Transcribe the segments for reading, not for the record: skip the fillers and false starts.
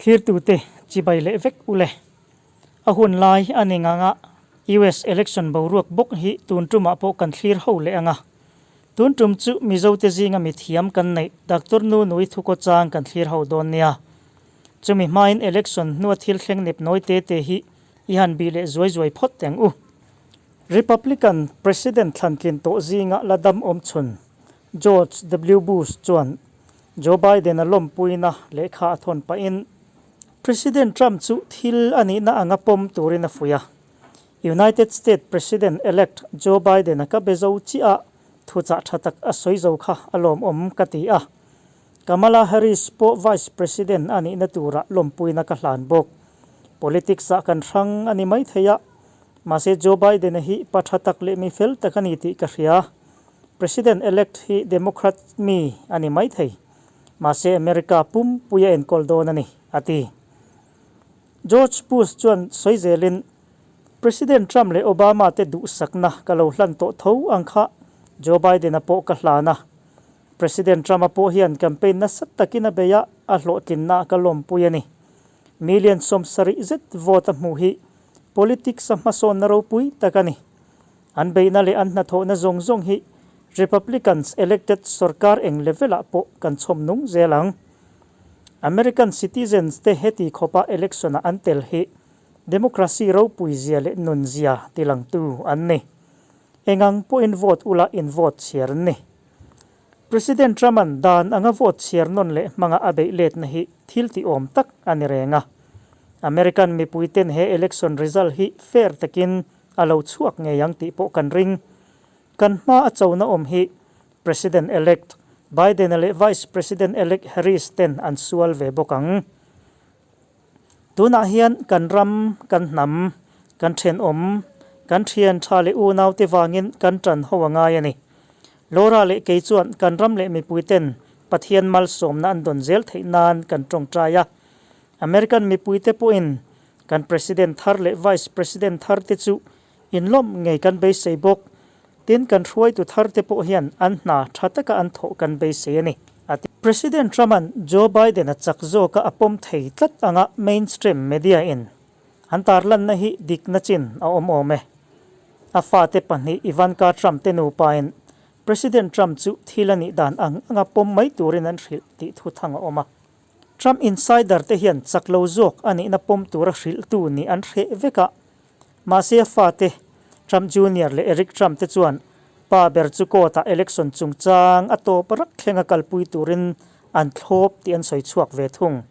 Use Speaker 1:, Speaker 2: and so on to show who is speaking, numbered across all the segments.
Speaker 1: Thlirtute chibai leh vek ule. A hun lai a ni ngang a, US election boruak bawk hi tun tumah pawh kan thlir ho leh ang a. Tun tum chu Mizote zinga mithiam kan neih Doctor Nunui thukaw chang kan thlir ho dawn nia. Chumi hmain election hnua thil thleng nep nawi te te hi i han bih leh zuai zuai phawt teng u. Republican President thlantlin tawh zinga la dam awm chhun George W Bush chuan Joe Biden-a lawmpuina lehkha a thawn pahin President Trump chu thil a nihna anga pawm turin a fuih a. United States President-elect Joe Biden-a ka be zo chiah a, thuchah tha tak a sawi zo kha a lawmawm ka ti a. Kamala Harris pawh Vice President a nihna turah lawmpuina ka hlan bawk. Politics-ah kan hrang a ni maithei a, mahse Joe Biden-a hi pa tha tak leh mi fel tak a ni tih ka hria. President-elect hi Democrat mi a ni maithei, mahse America pumpui a enkawl dawn a ni, a ti. George Bush chuan sawi zelin, President Trump leh Obama te duhsakna ka lo hlan tawh tho ang kha Joe Biden-a pawh ka hlan a. President Trump-a pawh hian campaign nasa takin a bei a, a hlawhtlinna ka lawmpui a ni. Million 70 zet vote a hmuh hi politics-a hmasawnna ropui tak a ni. An beihna leh an hnathawhna zawng zawng hi Republicans elected sorkar eng level-ah pawh kan chhawm nung zel ang. American citizens te heti khawpa election-a an tel hi democracy ropui zia leh nun zia tilangtu an ni. Engang pawhin vote ula in vote chhiar an ni. President Trump-a'n dan anga vote chhiar nawn leh hmanga a beih letna hi thil tihawm tak a ni reng a. American mipuiten he election result hi fair takin a lo chhuak ngei ang tih pawh kan ring. Kan hma a chona awm hi President-elect Biden-a leh Vice President-elect Harris ten an sual ve bawk ang. Tunah hian kan ram, kan hnam, kan thenawm, kan thian tha leh unaute vangin kan tan ho a ngai a ni. Laura leh kei chuan kan ram leh mipui ten Pathian malsawmna an dawn zel theih nan kan tawngtai a. American mipuite pawhin Kan President thar leh Vice President thar te chu inlawmh ngei kan beisei bawk. Tin, kan hruaitu thar te pawh hian an hna tha taka an thawh kan beisei a ni, a ti. President Trump-a'n Joe Biden-a chak zawka a pawm thei tlat anga mainstream media-in an tarlanna hi dikna chin a awm awm e. A fate pahnih Ivanka Trump te nupain President Trump chu thil a nih dan ang anga pawm mai turin an hrilh tih thu thang a awm a. Trump insider te hian chak lo zawk a nihna pawm tura hrilhtu nih an hreh vek a. Mahse a fate, Trump Junior leh Eric Trump te chuan pa ber chu court ah election chungchang a tawp rak thlenga kalpui turin an thlawp tih an sawi chhuak ve thung.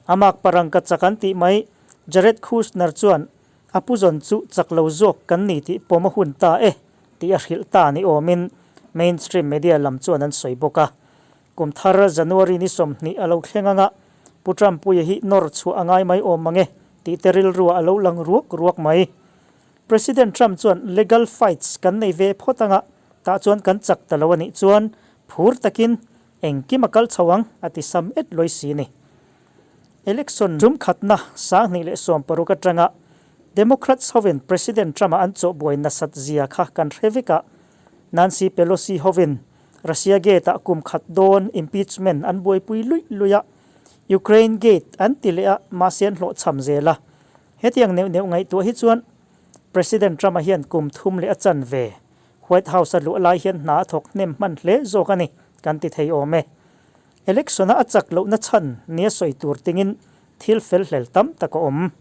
Speaker 1: A mak parangka chak an tih mai, Jared Kushner chuan a puzawn chu chak lo zawk kan ni tih pawm a hun ta e tih a hrilh ta ni awmin mainstream media lam chuan an sawi bawk a. Kum thar January ni 20 a lo thleng anga Pu Trump-puia hi nawr chhuah a ngai mai awm mang e tih te rilruah a lo lang ruak ruak mai. President Trump chuan legal fights kan nei ve phawt anga tah chuan kan chak ta lo a nih chuan phur takin engkim a kal chho ang a ti sam et lawi si ni. Election tum khatna 2016 atanga Democrats hovin President Trump-a an chawhbuai nasat zia kha kan hre vek a, Nancy Pelosi hovin Russia Gate ah kum khat dawn impeachment an buaipui luih luih a, Ukraine Gate an ti leh a, mahse an hlawhchham zel a. Hetiang neuh neuh ngaihtuah hi chuan President Trump-a hian kum thum leh a chan ve White House-a luah lai hian hna a thawk hnem hman hle zawk a ni kan ti thei awm e. Election-a a chak lohna chhan nia sawi tur tingin thil fel hlel tam tak a awm.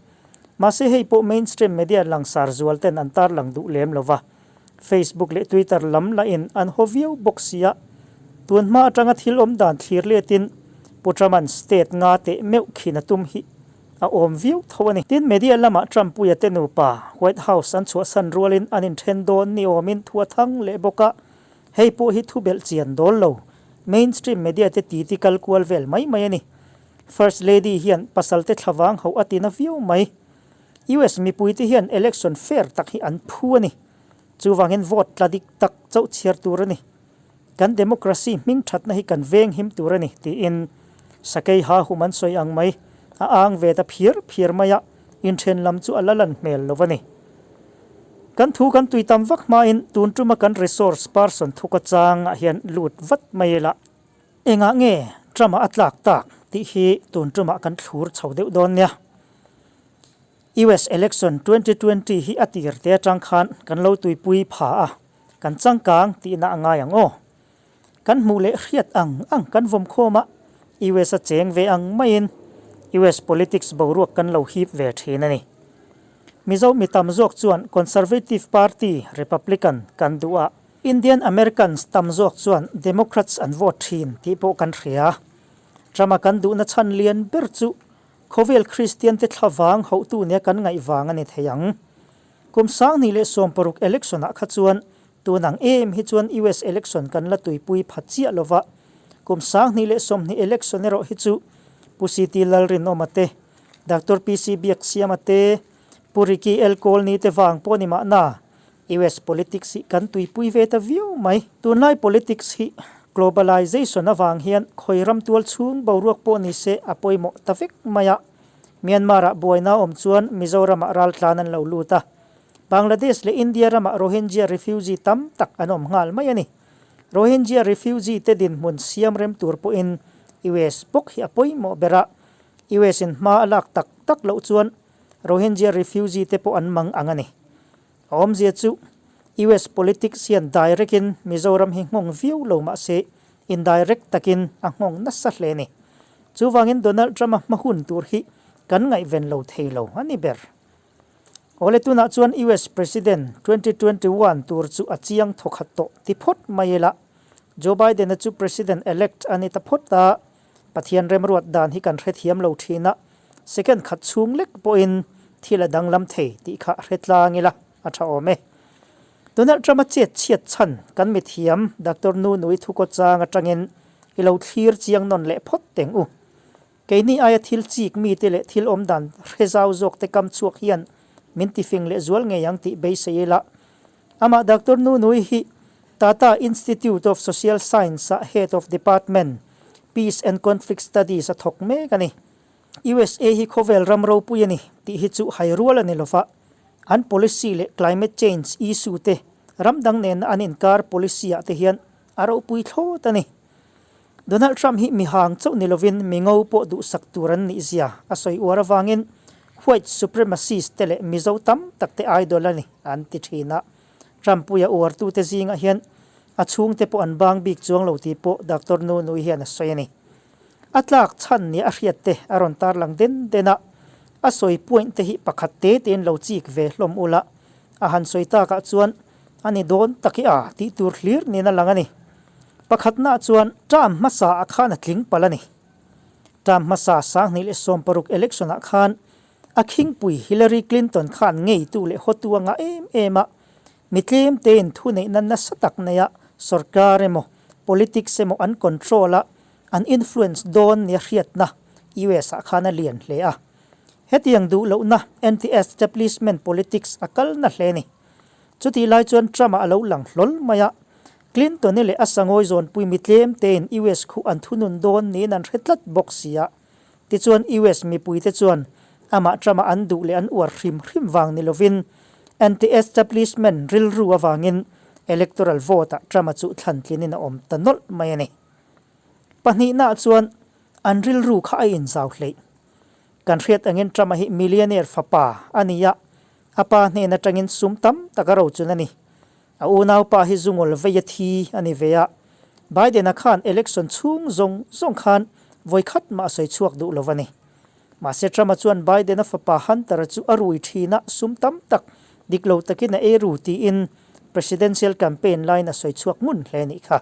Speaker 1: Mahse hei pawh mainstream media langsar zual ten an tarlang duh lem lo va. Facebook leh Twitter lam lahin an haw viau bawk sia. Tun hma atanga thil awm dan thlir letin Pu Trump-a'n state nga teh meuh khin a tum hi a awm viau tho a ni. Tin, media lamah Trump-puia te nupa White House an chhuahsan rualin an inthen dawn ni awmin thu a thang leh bawk a. Hei pawh hi thu belh chian dawl lo. Mainstream media te titi kal kual vel mai mai a ni. First Lady hian pasalte thlavang hauh a ti na viau mai. US mipuite hian election fair tak hi an phu a ni. Chuvangin vote tla dik tak chauh chhiar tur a ni. Kan democracy hming thatna hi kan veng him tur a ni, tiin Sakei ha hum an sawi ang mai. A ang ve ta phiar phiar mai a, inthen lam chu a la lan hmel lo a ni. Kan thu kan tui tam vak hmain tun tuma kan resource person thuka changah hian lut vat mai ila. Engah nge Trump-a a tlak tak? tih hi tun tumah kan thlur chho deuh dawn nia. US election 2020 hi a tir te atang khan kan lo tuipui pha a, kan changkang tihna a ngai ang aw. Kan hmuh leh hriat ang ang kan vawm khawm a, US a cheng ve ang maiin US politics boruak kan lo hip ve thin a ni. Mizo mi tam zawk chuan Conservative Party, Republican, kan duh a, Indian Americans tam zawk chuan Democrats an vote thin tih pawh kan hria. Trump-a kan duhna chhan lian ber chu Khawvel Kristiante thlavang hauhtu nia kan ngaih vang a ni thei ang. Kum 2016 election-ah kha chuan tun ang em hi chuan US election kan la tuipui pha chiah lo va, kum 2020 election erawh hi chu Pu CT Lalrinawma te, Doctor PC Biaksiama te, Pu Ricky L Kawlni te vang pawh ni mahna US politics hi kan tuipui ve ta viau mai. Tunlai politics hi globalization avang hian khawi ram tual chhung boruak pawh ni se a pawimawh ta vek mai a. Myanmar-ah buaina awm chuan Mizoram-ah raltlan an lo lut a. Bangladesh leh India ramah Rohingya refugee tam tak an awm nghal mai a ni. Rohingya refugee te dinhmun siam rem tur pawhin US bawk hi a pawimawh ber a. US in hma a lak tak tak loh chuan Rohingya refugee te pawh an mang ang a ni. A awmzia chu US politics hian direct in Mizoram hi nghawng viau lo mah se indirect takin a nghawng nasa hle a ni. Chuvangin Donald Trump-a hma hun tur hi kan ngaihven lo thei lo a ni ber. Awle tunah chuan US President 2021 tur chu a chiang thawkhat tawh ti phawt mai ila. Joe Biden-a chu President elect a ni ta phawt a, Pathian remruat dan hi kan hrethiam lo thin a, second khat chhung lek pawhin thil a danglam thei tih kha hre tlang ila a tha awm e. Donald Trump-a chet chhiat chhan kan mithiam Doctor Nunui thukaw chang atangin i lo thlir chiang nawn leh phawt teng u. Keini aia thil chik mite leh thil awm dan hre zau zawk te kam chhuak hian min tifing leh zual ngei ang tih beisei ila. Amah Doctor Nunui hi Tata Institute of Social Science-ah Head of Department, Peace and Conflict Studies a thawk mek a ni. USA hi khawvel ram ropui a ni tih hi chu hai rual a ni lova, an policy leh climate change issue te ram dang nena an inkar policy-ah te hian a ropui thlawt a ni. Donald Trump hi mihang chauh ni lovin mi ngo pawh duhsak tur an nih zia a sawi uar avangin white supremacist te leh Mizo tam tak te idol a ni an ti thin a. Trump puia uartute zingah hian a chhungte pawh an bang bik chuang lo tih pawh Doctor Nunui hian a sawi a ni. A tlak chhan nia a hriat te a rawn tarlang den den a, a sawi point te hi pakhat te tein lo chik ve hlawm ula a han sawi takah chuan a ni dawn tak i a tih tur hlir niin a lang a ni. Pakhatnaah chuan term hmasa ah khan a tling palh a ni. Term hmasa 2016 election ah khan a khingpui Hillary Clinton khan ngeitu leh hawtu a ngah em em a, mi tlem tein thuneihna nasa tak neia sorkar emaw politics emaw an control a, an influence dawn nia hriatna US ah khan a lian hle a. Hetiang duh lohna anti-establishment politics a kal na hle a ni. Chutih lai chuan Trump-a a lo lang hlawl mai a, Clinton-i leh a sangawi zawnpui mi tlem tein US khuh an thunun dawn niin an hre tlat bawk si a. Tichuan US mipuite chuan amah Trump-a an duh leh an uar hrim hrim vang ni lovin anti-establishment rilru avangin electoral vote-ah Trump-a chu thlantlinin a awm ta nawlh mai a ni. Pahnihnaah chuan an rilru kha a inzau hleih. Kan hriat angin Trump-a hi millionaire fapa a ni a, a pa hnen atangin sum tam tak a rochun a ni. A unaupa hi zungawl vei a thi a ni ve a, Biden-a khan election chhung zawng zawng khan vawi khat mah a sawi chhuak duh lo a ni. Mahse Trump-a chuan Biden-a fapa Hunter-a chu a rui thin a, sum tam tak dik lo takin a ei ru tiin presidential campaign laiin a sawi chhuak ngun hle nih kha.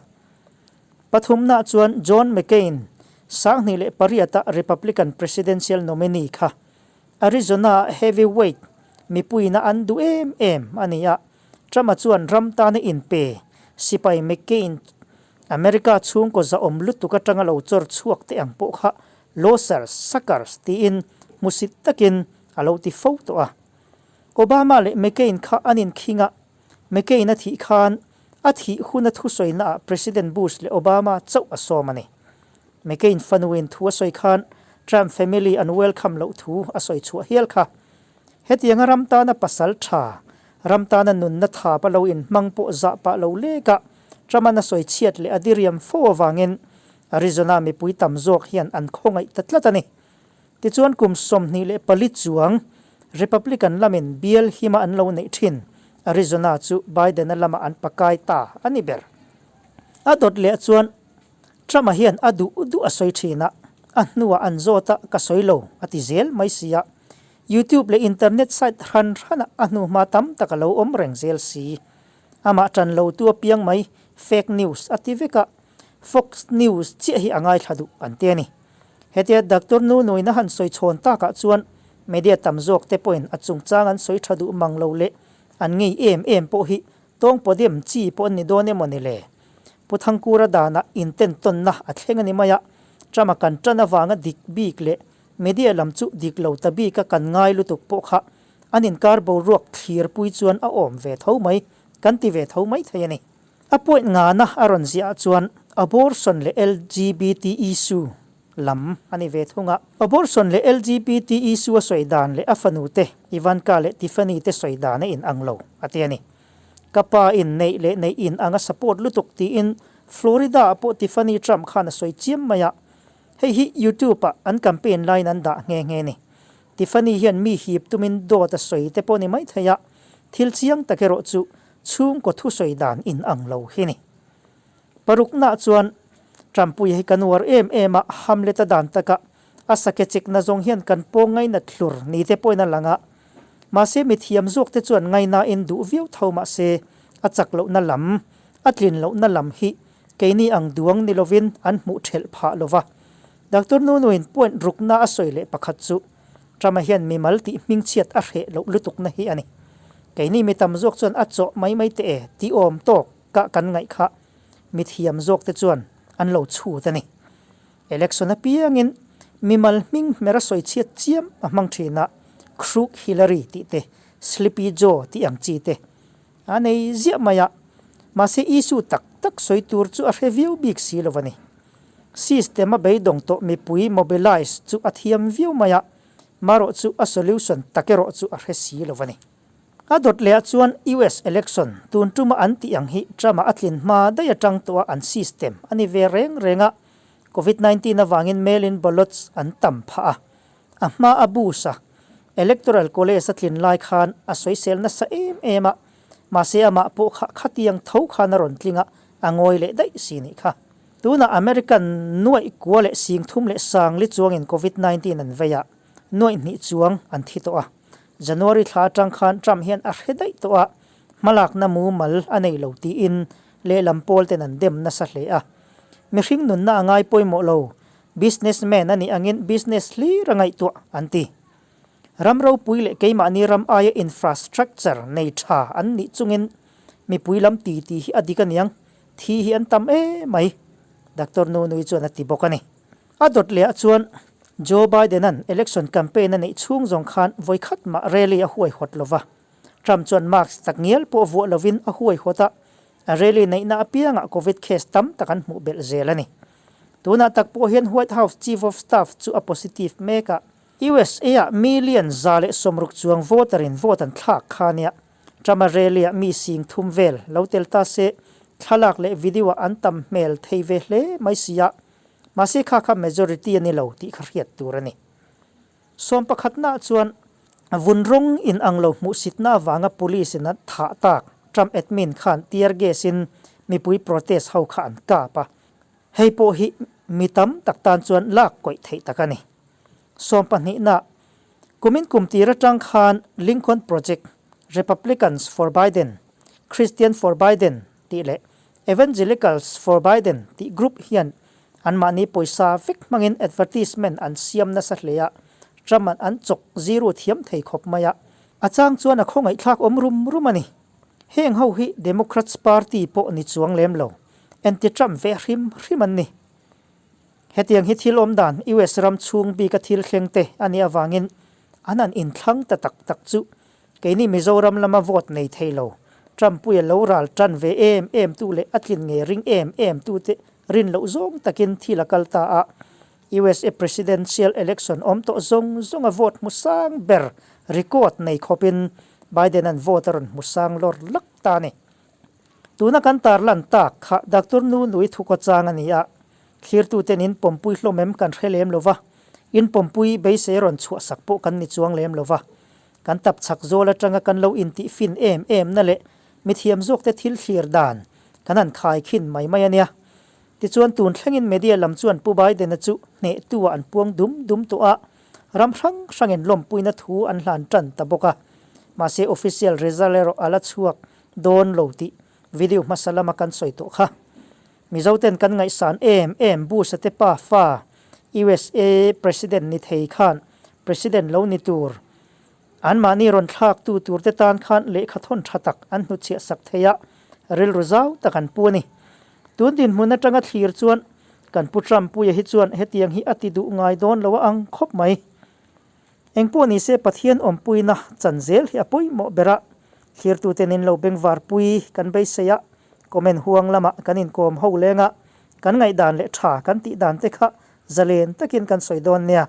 Speaker 1: Pathumnaah chuan John McCain, 2008-a Republican presidential nominee kha Arizona-a heavyweight mipuiina an duh em em a ni a, Trump-a chuan ram tana inpe sipai McCain America chhungkaw zahawm lutuk atanga lo chawr chhuak te ang pawh kha losers, suckers tiin hmusit takin a lo ti fo tawh a. Obama leh McCain kha an inkhing a, McCain a thih khan a thih huna thusawi-naah President Bush leh Obama chauh a sawm a ni. McCain fanuin thu a sawi khan Trump family an welcome loh thu a sawi chhuah hial kha. Hetianga ram tana pasal tha, ram tana nunna thap a lo inhmang pawh zah pah lo lek a, Trump-an a sawi chhiat leh a diriam fo avangin. Arizona mipui tam zawk hian an khawngaih ta tlat a ni. Tichuan kum 24 chuang Republican lamin bial hima an lo neih thin Arizona chu Biden-a lamah an pakai ta a ni ber. A dawt leh chuan Trump-a hian a duh duh a sawi thin a, a hnuah an zawt a ka sawi lo a ti zel mai si a. YouTube leh internet site hran hranah a hnuhma tam tak a lo awm reng zel si. Amah tan lotu apiang mai fake news a ti vek a, Fox News chiah hi a ngaithla duh an ti a ni. Hetia Doctor Nunuin a han sawi chhawn takah chuan media tam zawk te pawhin a chungchang an sawi tha duh mang lo leh an ngei em em pawh hi tawng pawdem chi pawh an ni dawn emaw ni le? Pu Thangkura danah intentawnna a thleng a ni mai a, Trump-a kan tan avanga dik bik leh media lam chu dik lo ta bika kan ngai lutuk pawh kha an inkar boruak thlirpui chuan a awm ve tho mai kan ti ve tho mai thei a ni. A point ngana a rawn ziah chuan abortion leh LGBT issue lam a ni ve thung a. Abortion leh LGBT issue a sawi dan leh a fanu te Ivanka leh Tiffany te sawi dan a in ang lo a ti a ni. Ka pa in neih leh neih in ang a support lutuk tiin Florida ah pawh Tiffany Trump khan a sawi chiam mai a. Hei hi YouTube ah an campaign laiin an dah nghe nghe ni. Tiffany hian mi hip tumin dawt a sawi te pawh ni maithei a, thil chiang tak erawh chu Chhungkaw thusawi dan in ang lo hi ni. Parukna chuan Trumpuia hi kan uar em em a, Hamlet a dan taka a sake chekna zawng hian kan pawng ngainat hlur ni te pawhin a lang a. Mahse mithiam zawk te chuan ngainain duh viau tho mahse a chak lohna lam, a tlin lohna lam hi keini ang duang ni lovin an hmuh thelh phah lo va. Doctor Nunuin point rukna a sawi leh pakhat chu Trump-a hian mimal tih hmingchhiat a hreh loh lutukna hi a ni. Keini mi tam zawk chuan a chawh mai mai teh e tih awm tawk kah kan ngaih kha mithiam zawk te chuan an lo chhut a ni. Election apiangin mimal hming hmer a sawi chhiat chiam a hmang thin a, Crook Hillary tih te, Sleepy Joe tih ang chi te a nei ziah mai a, mahse issue tak tak sawi tur chu a hre viau bik si lo a ni. System a beidawng tawh mipui mobilize chu a thiam viau mai a, marawh chu a solution tak erawh chu a hre si lo a ni. A dawt leh ah chuan US election tun tuma an tih ang hi Trump-a a tlin hma daih atang tawh a an system a ni ve reng reng a, Covid 19 avangin mail-in ballots an tam phah a, a hma a Bush-a Electoral College a tlin lai khan a sawisel nasa em em a, mahse amah pawh kha khatiang tho khan a rawn tling a, a ngawi leh daih si nih kha. Tunah American nuaih kua leh 3000 chuangin Covid 19 an vei a, nuaih hnih chuang an thi tawh a. January thla atang khan Trump hian a hre daih tawh a, hmalakna mumal a nei lo tiin lehlam pawl ten an dem nasa hle a. Mihring nunna a ngai pawimawh lo, businessman a nih angin business hlir a ngaihtuah an ti. Ram ropui leh keimahni ram aia infrastructure nei tha an nih chungin mipui lam titi hi a dik aniang, thi hi an tam em mai, Doctor Nunui chuan a ti bawk a ni. A dawt leh ah chuan Joe Biden-a'n election campaign a neih chhung zawng khan vawikhat mah rally a huaihawt lo va. Trump chuan mask takngial pawh vuah lovin a huaihawt a, a rally neihna apiangah Covid case tam tak an hmuh belh zel a ni. Tunah tak pawh hian White House Chief of Staff chu a positive mek a. USA-ah million 160 chuang voter-in vote an thlak kha nia. Trump-a rally-ah mi 3000 vel lo tel ta se, thlalak leh video-ah an tam hmel thei ve hle mai si a. Mahse kha kha majority a ni lo tih kha hriat tur a ni. Sawm pakhatnaah chuan vun rawng in ang lo hmuhsitna avanga police-in an thah tak Trump admin khan tear gas-in mipui protest ho kha an kap a. Hei pawh hi mi tam tak tan chuan lak kawih theih tak a ni. Sawm pahnihna, Kumin kum tir atang khan Lincoln Project, Republicans for Biden, Christian for Biden tih leh Evangelicals for Biden tih group hian anmahni pawisa vek hmangin advertisement an siam nasa hle a, Trump-a'n an chawk zero thiam thei khawp mai a, a chang chuan a khawngaihthlak awm rum rum a ni. Heng ho hi Democrats party pawh ni chuang lem lo, anti-Trump ve hrim hrim an ni. Hetiang hi thil awm dan US ram chhung bika thil thleng te a nih avangin an han inthlang ta tak tak chu keini Mizoram lama vote nei thei lo, Trump puia lo ral tan ve em em tu leh a tlin nge ring em em tu te rin loh zawng takin thil a kal ta a. USA Presidential Election awm tawh zawng zawnga vote hmu sang ber record nei khawpin Biden-a'n vote a rawn hmu sang lawr lak ta a ni. Tuna kan tarlan tak kha Doctor Nu Nui Thukaw chang a ni a. Thlirtuten in pawmpui hlawm em kan hre lem lo va, in pawmpui beisei rawn chhuahsak pawh kan ni chuang lem lo va. Kan tap chhak zawl atanga kan lo intih fin em em na leh mithiam zawkte thil thlir dan kan han khai khin mai mai a nia. Tichuan tun thlengin media lam chuan Pu Biden-a chu hnehtu-ah an puang dum dum tawh a, ram hrang hrangin lawmpuina thu an hlan tan ta bawk a. Mahse official result erawh a la chhuak dawn lo tih video hmasa lama kan sawi tawh kha. Mizoten kan ngaihsan em em Bush-a te pa fa USA President ni thei khan President lo ni tur anmahni rawn thlaktu turte tan khan lehkha thawn tha tak an hnutchhiah sak thei a, rilru zau tak an pu a ni. Tun dinhmun atanga thlir chuan kan Pu Trump-puia hi chuan hetiang hi a ti duh ngai dawn lo a ang khawp mai. Engpawh nise Pathian awmpuina chan zel hi a pawimawh ber a, thlirtuten in lo bengvarpui kan beisei a, comment huang lamah kan inkawm ho leng a, kan ngaihdan leh tha kan tih dan te kha zalen takin kan sawi dawn nia.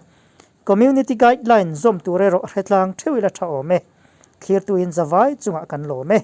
Speaker 1: Community guideline zawm tur erawh hretlang theuh ila tha awm e. Thlirtuin zavai chungah kan lawm e.